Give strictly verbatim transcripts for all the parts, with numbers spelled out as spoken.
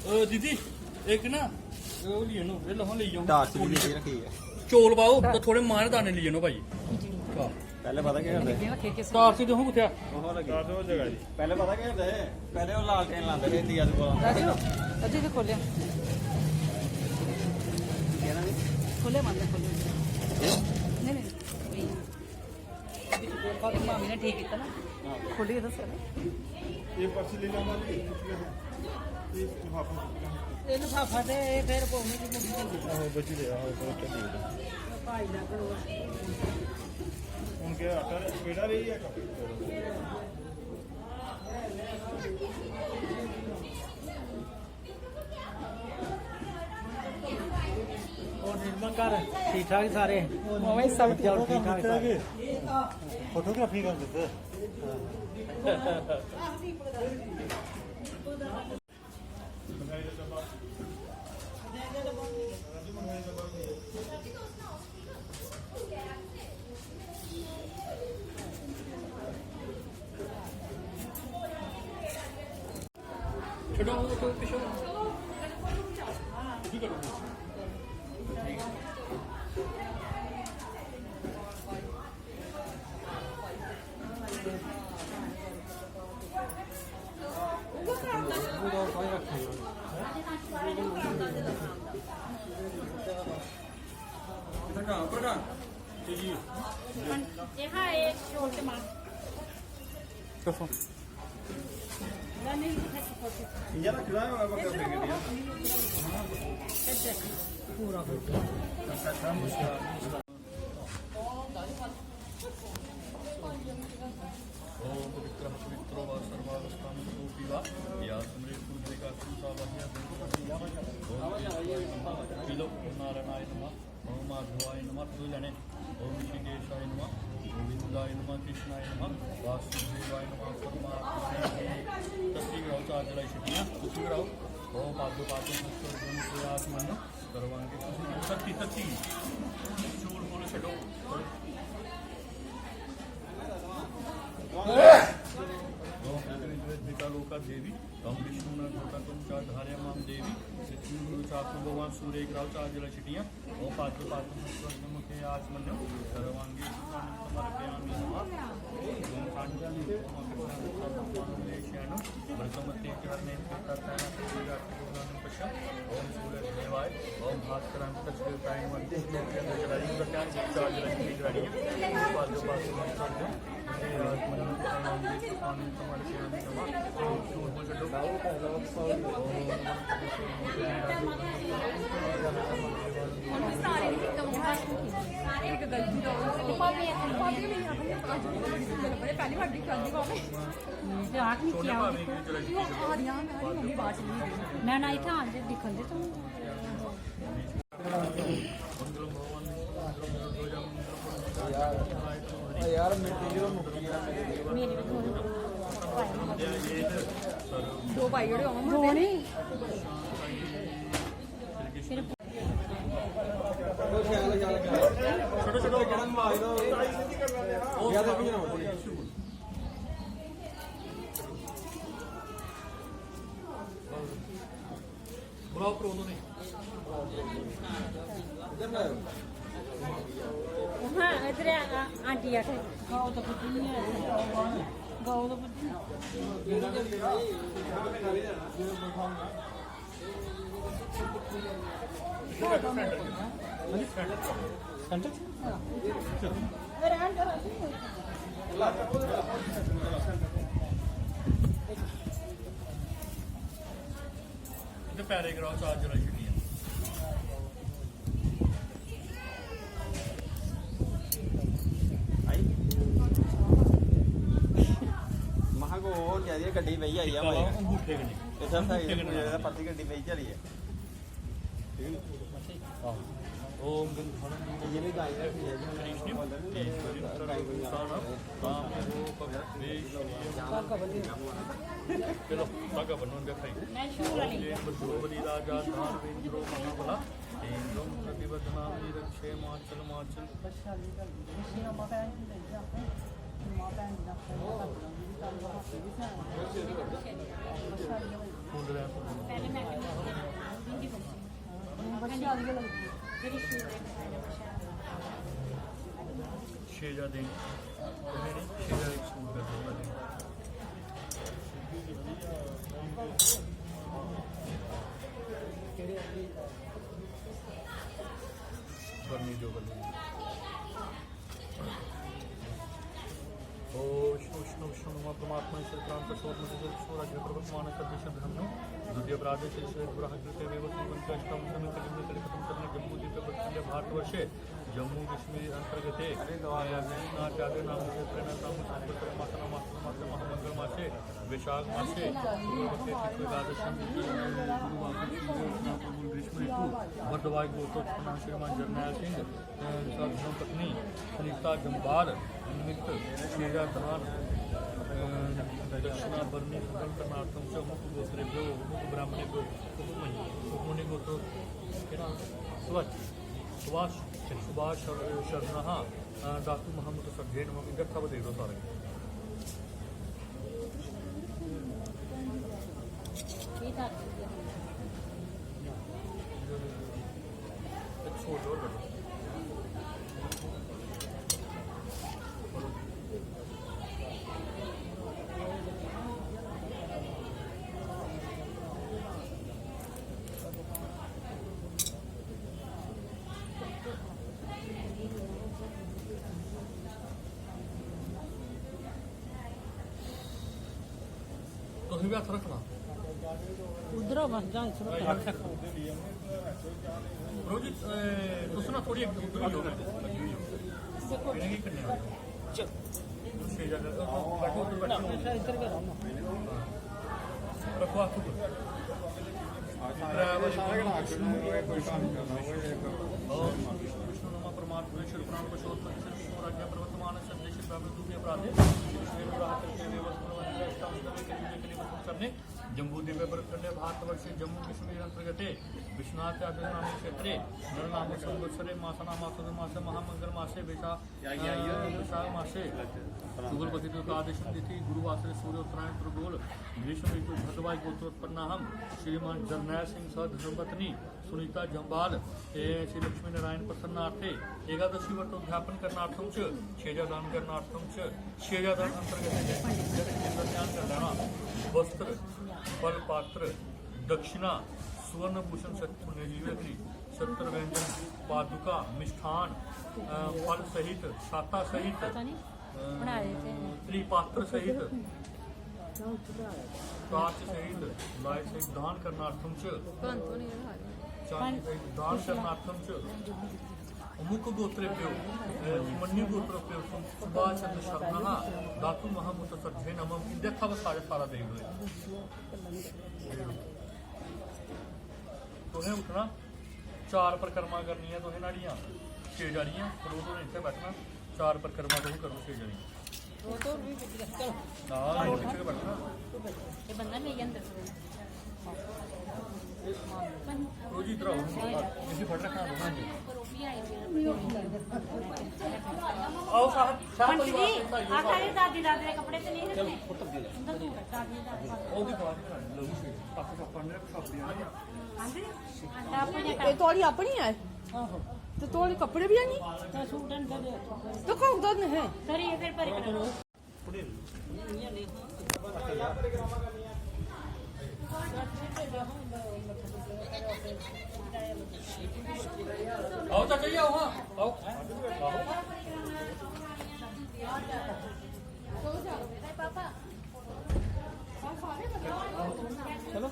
अ, दीदी, इक ना, ओह् लेई आनो, एह् लहो लेई जाओ। टार्च भी लेई रक्खी ऐ। चौल पाओ, ते थोड़े मांह् दे दाने लेई आनो भाई। जी। हां। पैह्लें पता केह् करदे? लग्गे रक्खे किस टार्च दिक्खो कुत्थै? ओह् लग्गी। टार्च ओह् जगह जी। पैह्लें पता केह् करदे हे? पैह्लें ओह् लालटेन लांदे हे, दिया जगह लांदे हे। राजू, राजू, इधर खोल ले। केह्ड़ा नहीं? खोल ले, बंद खोल ले। नहीं, नहीं, वही। मामी ने ठीक किया ना? खोलिए दस। ये पर्ची ले लो, मामी। ये लिफाफा। ये लिफाफा दे, ये फिर वो नहीं, नहीं, नहीं। आहो, बची दे, आहो, बहुत चली गई। भाई ना करो। उनके आटा रे-, पेड़ा रही है का? और निर्मल घर ठीक ठाक सारे? मामा जी सब ठीक ठाक सारे? फोटोग्राफी कर देते। छड़ो, वो तो पीछे। ठीक है। पूरा ॐ पवित्रः पवित्रो वा सर्वावस्थासु कोऽपि वा, या स्मरेत् पुण्डरीकाक्षं सा वह्निः। ॐ केशवाय नमः, त्रिलोकनारायणाय नमः, ॐ माधवाय नमः, दो जने, ॐ ऋषिकेशाय नमः, गोविन्दाय नमः, कृष्णाय नमः, वासुदेवाय नमः, परमात्मने नमः। तस्वीर कराओ, चार जलाई छुट्टियां, तस्वीर कराओ। ॐ पादो पादो सर्वं प्रयास मनो। सर्वांगे सच्ची, सच्ची। चूल बोलो छड़ो। ओम पितृ लोका देवी, तम विष्णु न होता तुम चा धार्य माम देवी, पृथ्वी गुरु चाकु भगवान सूर्य ग्रह चार जला छिटियां। ओम पात्र पात्र मुखे आज मन्यो, सर्वांगे समर्पयामि नमः। ओम कांडली ओम अग्नि ओम व्रतम तीर्थहरणे तीर्थहरणे पश्चात ओम सूर्यदेवाय, ओम भास्कराय, तस्वीर टाइम वन, जलाई, चार्ज रखी, जलाई, पाँच सौ, पाँच सौ, पाँच सौ। मैं ना इत्थै आंदे दिक्खन दे तूं। यार, मेरे तो मुक्की गेआ। मेरे भी थोड़े दो भाई जोड़े होंगे। दो नहीं। छोटे छोटे। बुलाओ, प्रो दो ने। हाँ, इधर आ, आ, आंटी आ। गाओ तो कुछ नहीं है। गाओ तो कुछ नहीं। सेंटर? इधर पैरे कराओ, चार जरा छुट्टियां। आई? महा को और क्या, ये गड्डी पे ही आई है भाई। अंगूठे कन्नै। इधर से अंगूठे कन्नै। परती गड्डी पे ही चली है। ठीक है ना? हाँ। ओम गंधारम ये भी गाय है, ये भी कृष्ण, ईश्वरी, उत्तर उत्साहम, राम, रूप, वेश, चलो, धागा बनो उनका भाई। ये बलिराजा, धार्मिक, महाबला, इंद्रम प्रतिपद नाम, रक्षे, माचल, माचल। फूल रहे। छे ज्हार देंगे। छे ज्हार एक सूट कर दूंगा। बरनी जो बरनी। ॐ विष्णु विष्णु विष्णु नमः परमात्मा ईश्वर प्राण पशुपति मुनि सूर्य राज्य पर्वत मान सद्य शब्द हमनु द्वितीय अपराध से से ग्रह कृते वेव संबंध अष्टम समय कलिंग कलिपतम करने जम्बू द्वीप पर खंडे भारतवर्षे जम्मू कश्मीर अंतर्गते कृष्णा चादे नाम क्षेत्र न नाम संबंध मास नाम मास महामंगल मासे वैशाख मासे शुक्ल पक्षे शुक्ल एकादशी गुरुवार ग्रीष्म ऋतु भद्रवाही गोत्र श्रीमान जरनैल सिंह सदगुरु पत्नी सुनीता जम्बाल निमित्त शेजा दान दक्षिणा बरनी सुगम करणार्थम च मुख गोत्रेभ्यो मुख ब्राह्मणेभ्यो उपमन्यु उपमन्यु गोत्र केह्ड़ा? सुभाष सुभाष सुभाष शर- शरणः दातु महमुत सज्जे नमः। इधर था बताइए सारे। तुसें भी हत्थ रक्खना। उद्धर बस जां इस बक्खी। रोजी, ए, तुस ना थोड़ी अग्गें उद्धर होई जाओ। इ'नेंगी कन्नै आ जाओ। चल। तुस छे जने, बैठो, उद्धर बैठो। इद्धर गै रौह्ना। रक्खो हत्थ उद्धर। त्रै बारी बोलो, विष्णु, विष्णु, विष्णु नमः परमात्मने शिव प्राण पुरुषोत्तम विष्णु राज्य प्रवर्तमान संदेश प्राप्त दुखे अपराधे विष्णु राहत के वेवस करने जम्बू द्वीप पर खंडे भारतवर्षे जम्मू कश्मीर अंतर्गते विश्वनाथ आदि नाम क्षेत्रे नर नाम संवत्सरे मासा नाम मास महामंगल मासे वैशा विशाख मासे शुक्ल पक्षे एकादशी तिथि गुरुवासरे सूर्य उत्तरायण प्रगोल ग्रीष्म ऋतु भद्रवाही गोत्रोत्पन्नाहम श्रीमान जरनैल सिंह सह धर्मपत्नी सुनीता जम्बाल ए श्री लक्ष्मी नारायण प्रसन्नार्थे एकादशी व्रत उद्यापन करणार्थम च शेजा दान करणार्थम च शेजा दान अंतर्गत ध्यान कर लेना वस्त्र फल पात्र दक्षिणा सुवर्ण भूषण सत्य पुण्य जीवे श्री सत्तर व्यंजन पादुका मिष्ठान अ, फल सहित छाता सहित बनाए थे। त्रिपात्र सहित, टार्च सहित, लाइट सहित दान करणार्थम च, चांदी सहित दान करणार्थम च, अमुक गोत्रेभ्यो, अ, मन्यु गोत्रेभ्यो, सुभाष चंद्र शर्मा, धातु महामुत सज्जे नमः, इंदे हत्था पर सारे सारा देई ओड़ो। तुसें उठना, चार परकरमा करनियां तुसें न्हाड़ियां, छे जानियां, रोज रोज इत्थै बैठना, चार परकरमा तुस करो छे जानियां। हां, रोज इत्थै गै बैठना। ये बंदा नहीं अंदर। रोज इधर आओ, इसी फड़ रखना तुसें। आओ साहब, साहब परिवार जी, इधर आइए, आ साहब। सारे दादी दादे दे कपड़े ते नहीं रखने। उंदा सूट, दादी दादी। ओह्दी बात करा लघु से, आपस अपने साफ दिया। आंदे? आंदा अपने ये थोड़ी अपनी है। आहो। तो थोड़ी कपड़े भी है नहीं। तो सूट अंदर दे। तो कौन कौन है? सर, ये फिर परे करो। आओ चाचा जी, आओ, हाँ, आओ। चलो।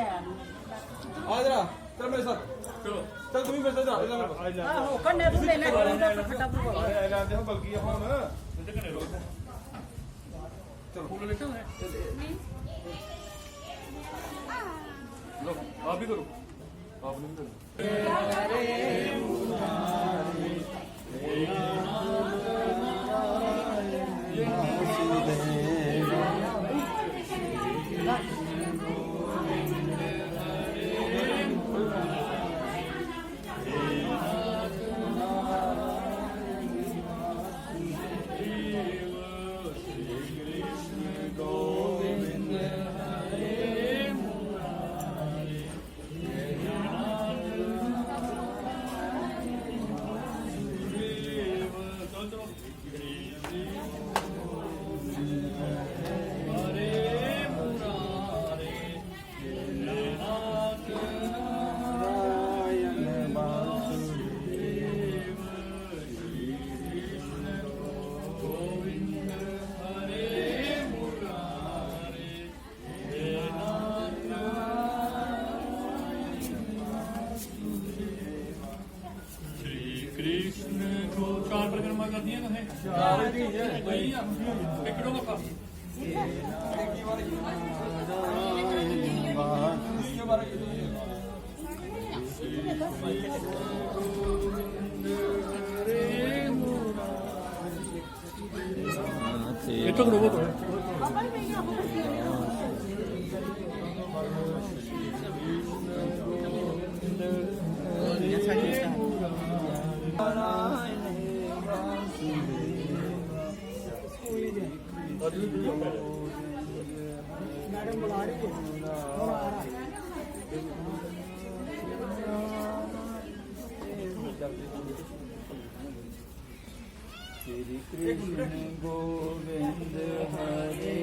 आ जरा, चल मेरे साथ। चलो। चल, तुम भी मेरे साथ आ, इधर आ। आहो, कन्ने तू ले ले, तू तो फटाफट बोल। अरे, अरे, आते हो, बल्कि ये फोन। चलो। लो, आप भी करो। आप भी करो। फिर मैं कर दिया तुसें। वही है। एक किलो का। इतना करो वो तो। मैडम बुला रही है। श्री कृष्ण गोविंद हरे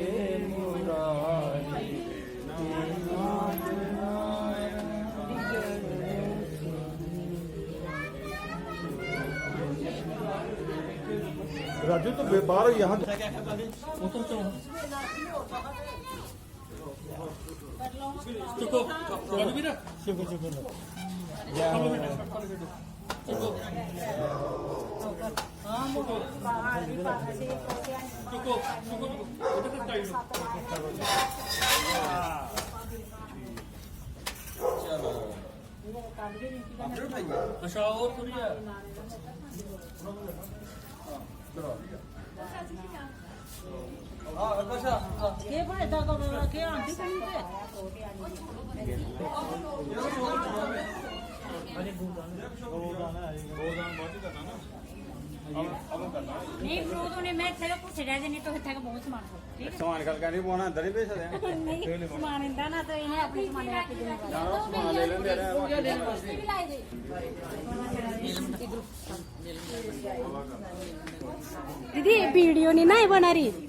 मुरारी। राजू, तो बे-, बाहर यहाँ। चुको, राजू भी ना। चुको, चुको, चुको। चुको, चुको, चुको। इधर से साइड लो। हाँ। चलो। अच्छा, और थोड़ी है। हाँ, अच्छा, हाँ। के फायदा करो, के आंटी को नहीं दे। नहीं, फ्रूट उन्हें मैं इत्थे कुछ रह देने तो इत्थे बहुत मार। ठीक है? समान कल कहने पौना अंदर ही बेच सकते हैं। नहीं, समान इंदा ना तो इन्हें अपने समान रख देना। ना, समान ले लेंदे रहे। दीदी, ये वीडियो नहीं ना, ये बना रही।